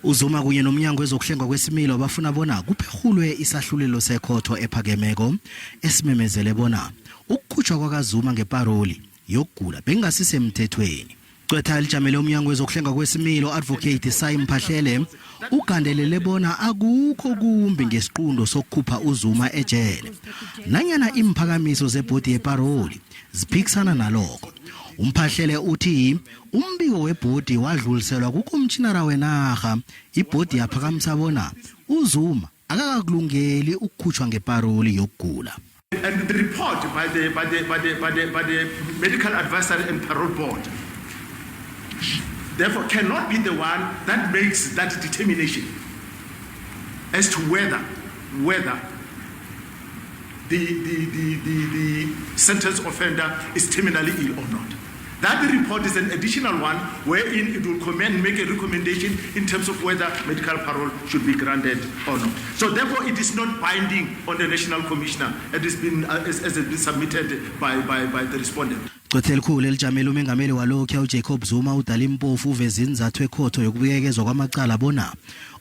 UZuma kunye nomnyango wezokuhlengwa kwesimilo bafuna bona kuphehulwe isahlulelo sekhotho ephakemeko esimemezele bona ukukhutjhwa kwakaZuma ngeparoli yokugula bekungasisemthethweni. Gqwetha elijamele umnyango wezokuhlenga kwesimilo Advocate Sai Mphahlele ugandelele bona akukho kumbi ngesiqundo sokukhupha uZuma ejele nanyana imphakamiso zebhodi yeparoli ziphikisana nalokho. UMphahlele uthi umbiko webhodi wadluliselwa kukomtjhinara wenarha ibhodi yaphakamisa bona uZuma akakakulungeli ukukhutjhwa ngeparoli yokugula. And the report by the, by the, by the, by the, by the Medical Advisory and Parole Board, therefore, cannot be the one that makes that determination as to whether the sentence offender is terminally ill or not. That report is an additional one wherein it will make a recommendation in terms of whether medical parole should be granted or not. So therefore it is not binding on the National Commissioner it has been, as has been submitted by the respondent. Gqwetha elikhulu elijamele umengameli walokhu uJacob Zuma uDali Mpofu uveze inzathu ekhotho yokubuyekezwa kwamacala bona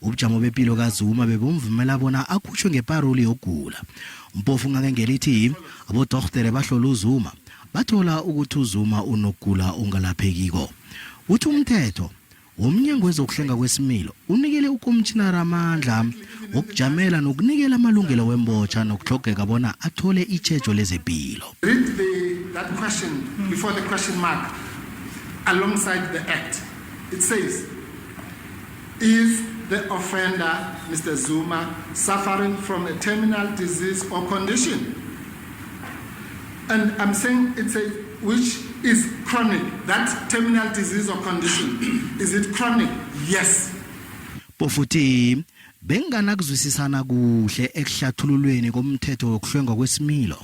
ubujamo bempilo kaZuma bebumvumela bona akhutshwe ngeparoli yokugula. Mpofu ngake ngelithi abodokotela bahlola uZuma bathola ukuthi uZuma unokugula ongalaphekiko. Uthi umthetho womnyango wezokuhlenga kwesimilo unikele ukomtjhinara amandla wokujamela nokunikela amalungelo wembotjha nokuhlogeka bona athole itjhejo lezepilo. Read that question before the question mark alongside the act. It says, "Is the offender, Mr. Zuma, suffering from a terminal disease or condition?" And I'm saying it's a which is chronic. That terminal disease or condition, is it chronic? Yes. Mpofu uthi benganakuzwisisana kuhle ekuhlathululweni komthetho wokuhlwengwa kwesimilo.